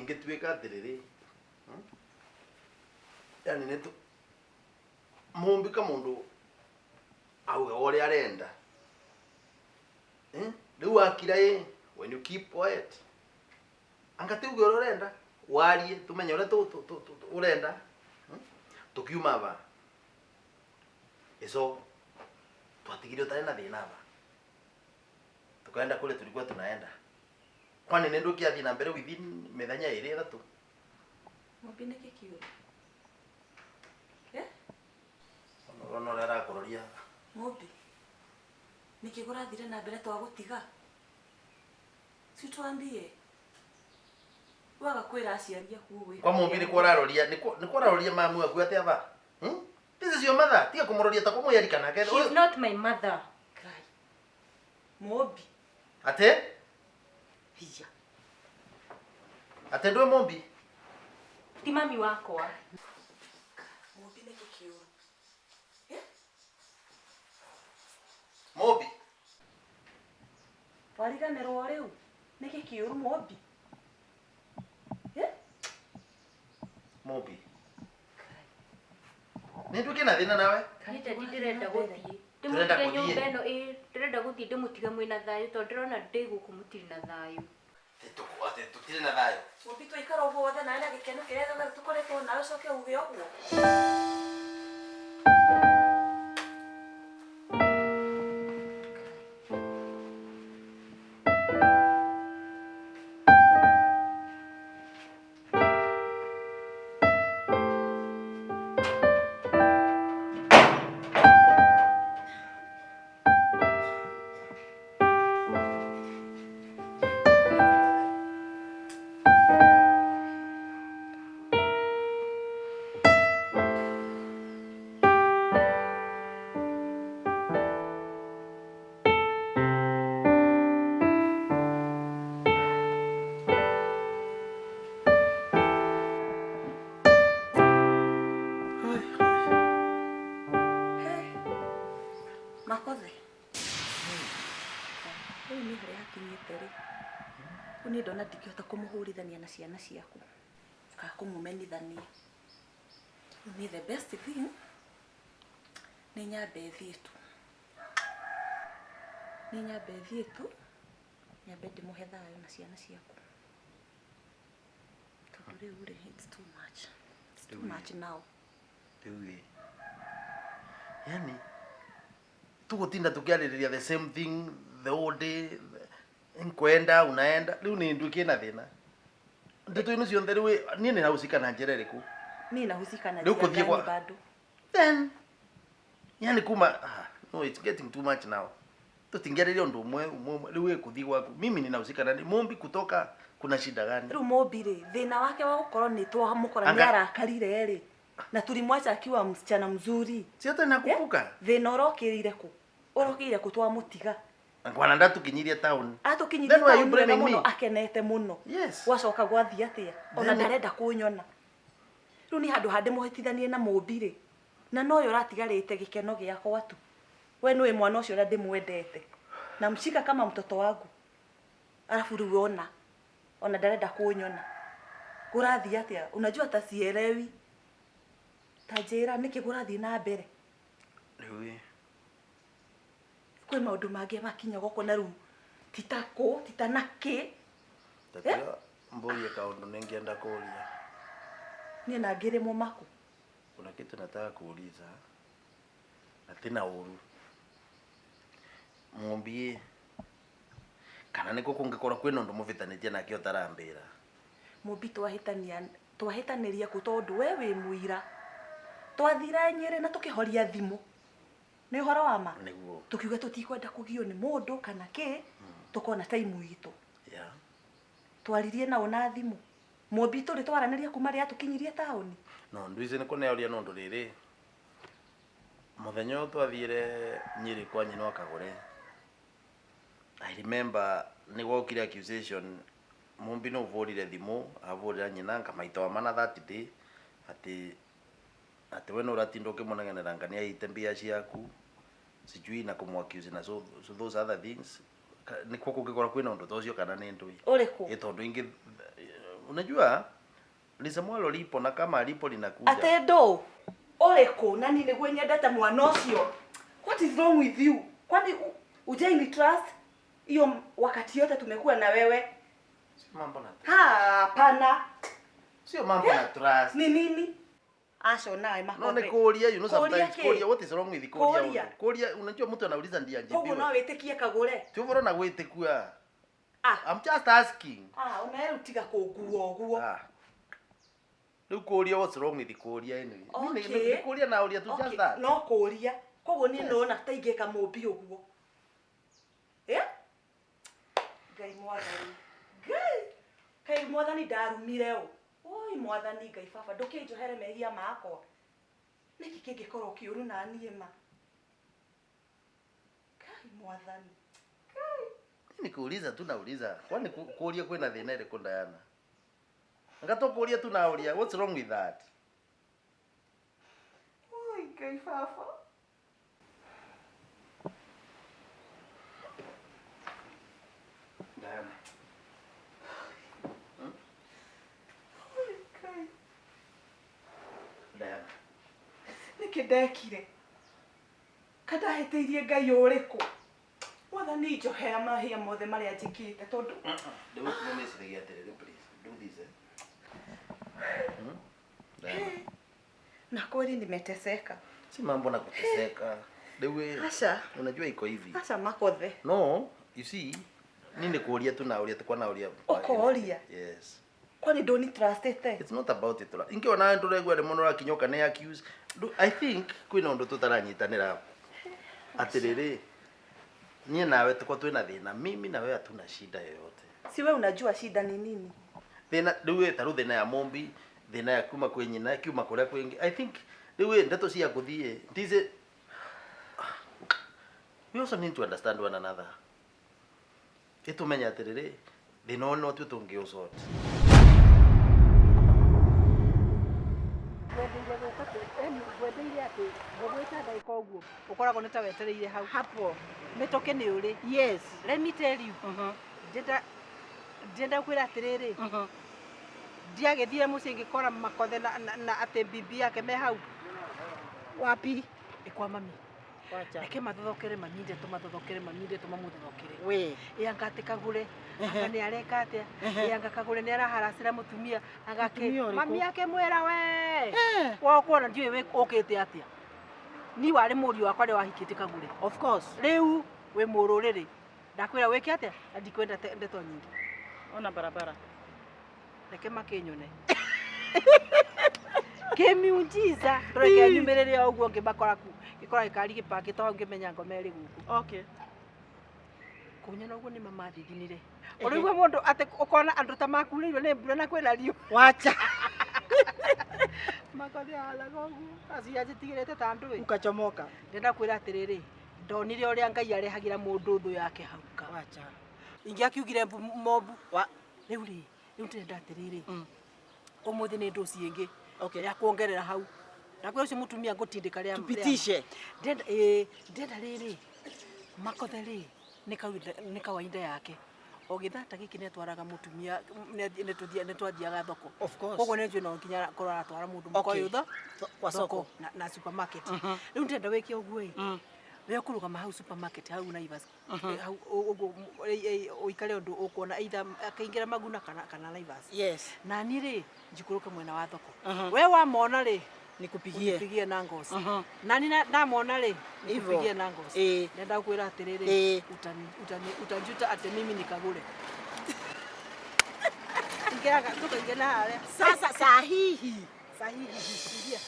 Tũtingĩtuĩka atĩrĩrĩ, Yani nĩ tũ Mũmbi ka mũndũ auga ũrĩa arenda. Eh? Rĩu wakira ĩ, when you keep quiet. Anga ti uge ũrĩa ũrenda, warie tũmenye ũrĩa ũrenda. Tũkiuma ba. Ico twatigire ũtarĩ na thĩna ba. Tukaenda kule tulikuwa tunaenda. Kwani nĩ ndũkĩathiĩ na mbere within mĩthenya ĩrĩ ĩthatũ? Mũmbi nĩkĩ kĩũru? Eh? Ũrona ũrĩa arakũroria. Mũmbi, nĩkĩ kũrathire na mbere twagũtiga? Si tuambie. Waga kwĩra aciari aku ũguo. Kwa Mũmbi nĩkwo ũraroria, nĩkwo ũraroria mamu aku atĩa ba? Hmm? This is your mother. Tiga kũmũroria ta kũmũyari kana ke. She's not my mother. Ngai. Mũmbi. Atĩ? Hiya. Atĩ ndwĩ Mũmbi? Ti mami wakwa. Mũmbi nĩkĩ kĩũru? Mũmbi. Wariganĩrwo rĩu? Nĩkĩ kĩũru Mũmbi? Eh? Mũmbi. Nĩ nduĩke na thĩna nawe? Niĩ daddy ndĩrenda gũthiĩ. Ndĩrenda Ndĩmũtige gũthiĩ. nyũmba ĩno ĩĩ ndĩrenda gũthiĩ ndĩmũtige mwĩna thayũ tondũ ndĩrona ndĩ gũkũ mũtirĩ na thayũ. Atĩ tũtirĩ na thayũ. Mũmbi twaikara ũguo wothe nawe na gĩkeno kĩrĩa gĩothe tũkoretwo nawe ũcoke uge ũguo. Makothe. Rĩu niĩ harĩa hakinyĩte rĩ, rĩu niĩ ndona ndingĩhota kũmũhũrithania na ciana ciaku kana kũmũmenithania. Rĩu niĩ the best thing nĩ nyambe thiĩ tu. Nĩ nyambe thiĩ tu, nyambe ndĩmũhe thayũ na ciana ciaku. Tondũ rĩu rĩ, it's too much. It's too much now. Rĩu ĩ. Yani tũgũtinda tũkĩarĩrĩria the same thing the whole day nkwenda unaenda rĩu nĩ nduĩkĩ na thĩna ndeto ino ciothe rĩu niĩ nĩ nahusika na njĩra ĩrĩkũ Niĩ nahusika na Rĩu njĩra kũthiĩ gani kwa- bado? then yani kuma ah, no it's getting too much now tũtingĩarĩria ũndũ ũmwe ũmwe ũmwe rĩu ĩ kũthiĩ gwaku mimi ninahusika na Mumbi kutoka kuna shida gani Rĩu Mumbi rĩ, thĩna wake wa gũkorwo nĩ twamũkora nĩ arakarire rĩ, na tulimwacha akiwa msichana mzuri. Si hata nakumbuka. Thĩna ũrokĩrĩire kũ? Ũrokĩrĩire kũ twamũtiga? Kwana ndatũkinyirie town. Atũkinyirie Then why are you town wega blaming me? mũno akenete mũno. Yes. Gwacoka gwathiĩ atĩa? Ona Then- ndarenda kũnyona. Rĩu niĩ handũ ha ndĩmũhĩtithanie na Mũmbi rĩ, na noyo ũratigarĩte gĩkeno gĩakwa tu. We nĩũĩ mwana ũcio ũrĩa ndĩmwendete. Namshika kama mtoto wangu. Alafu rĩu ona, ona ndarenda kũnyona. Kũrathiĩ atĩa? Unajua hata sielewi. Ta njĩra nĩkĩ kũrathiĩ na mbere? Rĩu ĩ. Kwĩ maũndũ mangĩ makinya gũkũ na rĩu ti ta kũ, ti ta na kĩ. Tatiga mbũrie kaũndũ nĩngĩenda kũria. Niĩ na ngĩrĩ mũmaku. Kuna kitu nataka kuuliza na tina ũru. Mũmbi kana nĩkũ kũngĩkorwo kwĩna ũndũ mũvĩtanĩtie nake ũtarambĩra? Mũmbi twahĩtania twahĩtanĩria kũ tondũ we wĩ mũira. Twathire Nyĩrĩ na tũkĩhoria thimũ. Nĩ ũhoro wa ma? Nĩguo. Tũkiuga tũtikwenda kũgio nĩ mũndũ kana kĩ, tũkona time itũ. Twaririe nao na thimũ. Mũmbi tũrĩ twaranĩria kuma rĩrĩa atũkinyirie taũni? No ndwĩci nĩ kũneoria nĩ ũndũ rĩrĩ, mũthenya ũyũ twathiire Nyĩrĩ kwa nyina wa Kagũre, I remember nĩ gwokire accusation Mũmbi nĩ ũbũrire thimũ abũrĩra nyina ngamaita wa mana that day atĩ atĩ we nĩ ũratinda ũkĩmũnegenera anga nĩ aiyĩte mbia ciaku sijui na kũmũ accuse na so, so those other things. Nĩkuo kũngĩkorwo kwĩna ũndũ ta ũcio kana nĩ ndũĩ. Ũrĩkũ? Ĩ tondũ ingĩ Unajua lisemwalo lipo na kama lipo linakuja. Atĩ ndũ ũrĩkũ na niĩ nĩguo nyendete mwana ũcio. What is wrong with you? Kwani hujaini trust hiyo wakati yote tumekuwa na wewe? Sio mambo na Ha, hapana. Sio mambo na trust. Ni nini? Aco nawe No makothe. ni kuria, you know Kũũria sometimes kĩ? kuria what is wrong with kuria? Kũũria. Kuria unajua mtu anauliza ndiye Koguo no ajibiwe. wĩtĩkie kagũre. Ti ũhoro na gwĩtĩkua. Ah, I'm just asking. ah, ona rĩu tiga kũngua ũguo. Ah. Rĩu kũria what's wrong with kũria anyway. Mimi Okay. ni kũria na ũria tu just Okay, that. no kũria. Koguo niĩ ndona ta ingĩka mũmbi ũguo. Eh? Ngai mwathani. Ngai. Ngai mwathani ndarumire ũ. Oi mwathani Ngai baba ndũkĩnjohere mehia makwa. Nĩkĩ kĩngĩkorwo kĩũru na niĩ ma? Ngai mwathani. Ngai. Ni kuuliza tu nauliza. Kwani kuuria kwina thina iriku Diana? Ngato kuuria tu nauria. What's wrong with that? Oi Ngai baba. Diana. Oi Ngai. Diana. Nĩkĩ ndekire? Kandahĩtĩirie Ngai ũrĩkũ? Mwathani njohera mahia mothe marĩa njĩkĩte tondũ Rĩu nĩmeciragia atĩrĩrĩ please. Do this eh. Hmm? Diana. na kweli nimeteseka. Si mambo na kuteseka. Rĩu Aca, unajua iko hivi. aca makothe. No, you see, ni nĩ kũria tu nauria tu kwa nauria. Ũkoria? Yes. Kwani ndũni trustĩte? It's not about it. Ingiona ndũregua rĩmwe nĩũrakinya nĩ accuse. I think kwĩna ũndũ tũtaranyitanĩra. Atĩrĩrĩ, niĩ nawe tukwa twĩna thĩna, mimi na wewe hatuna shida yoyote. Si we unajua shida ni nini? Thĩna rĩu ta rĩu thĩna ya Mombi, thĩna ya kuma kwĩ nyina, kiuma kũrĩa kwĩngĩ. I think rĩu ndeto cia gũthiĩ, ndice we also need to understand one another. Ĩtũmenye atĩrĩrĩ, thĩna ũyũ no tuo tũngĩũsort. Ngwendeire gũka yani ngwendeire atĩ ngũgwĩta ndagĩka ũguo ũkoragwo nĩ ta wetereire hau hapo mĩtũkĩ nĩ ũrĩ. Yes. Let me tell you, ndĩrenda ndĩrenda kwĩra atĩrĩrĩ, ndiagĩthire mũciĩ ngĩkora makothe na atĩ bibi yake me hau. Wapi? Ĩ kwa mami. Wacha. Reke mathothokere mami nde tũmathothokere mami nde tũmamũthothokere. We. Ĩ anga atĩ kagũre anga nĩ areka atĩa, ĩ anga kagũre nĩ araharacĩra mũtumia agake Mũtumia ũrĩkũ? mami akĩmwĩra we wokuona ndiũĩ ũkĩte atĩa ni warĩ mũriũ wakwa rĩ wahikĩte kagũre. Of course. Rĩu wĩ mũrũrĩrĩ ndakwĩra wĩke atĩa na ndikwenda ndeto nyingĩ. Ona barabara. Reke makĩnyone kĩmiunjiza ndũreke nyumĩrĩre o ũguo ngĩmakora ku ngĩkora gĩkari gĩpakĩtwo hau ngĩmenya ngoma ĩrĩ gũkũ. Okay. Kũnyona ũguo nĩ mamathithinire ũrĩigua mũndũ atĩ ũkona andũ ta makurĩirwo nĩ mbura na kwĩna riũ. Wacha. Makothe ahanaga ũguo acio anjĩtigĩrĩte ta ndũĩ. Ukachomoka. Ndĩrenda kwĩra atĩrĩrĩ, ndonire ũrĩa Ngai arehagĩra mũndũ thũ yake hau ka. Wacha. Ingĩakiugire mbu mobu. Wa Rĩu rĩ, rĩu ndĩrenda atĩrĩrĩ, ũmũthĩ nĩ ndũci ĩngĩ Okay. ya kuongerera hau ndakwĩra ũcio mũtumia ngũtindĩka rĩa Tupitishe. ndĩrenda ĩĩ ndĩrenda rĩrĩ makothe rĩ nĩ kawaida yake o gĩthaa ta gĩkĩ nĩatwaraga mũtumia nĩtwathiaga thoko. Of course. Koguo nĩnjũĩ no nginya korwo aratwara mũndũ Okay. mũka ũyũ Kwa soko. na supermarket. Rĩu ndĩrenda wĩke ũguo ĩ we ũkũrũgama hau supermarket hau Naivas hau ũguo ũikare ũndũ ũkuona either akĩingĩra Maguna kana Naivas. Yes. Na niĩ rĩ njikũrũke mwena wa thoko we wamona rĩ Nikupigie. unipigie na ngoci na ni ndamona rĩ Hivyo. nikupigie na ngoci. Ĩĩ. Ndenda kwĩra atĩrĩrĩ, Ĩĩ. Utajuta atĩ mimi nikagũre ingĩraga tũkaingĩ na harĩa. Sasa sahihi. Sahihi ingia.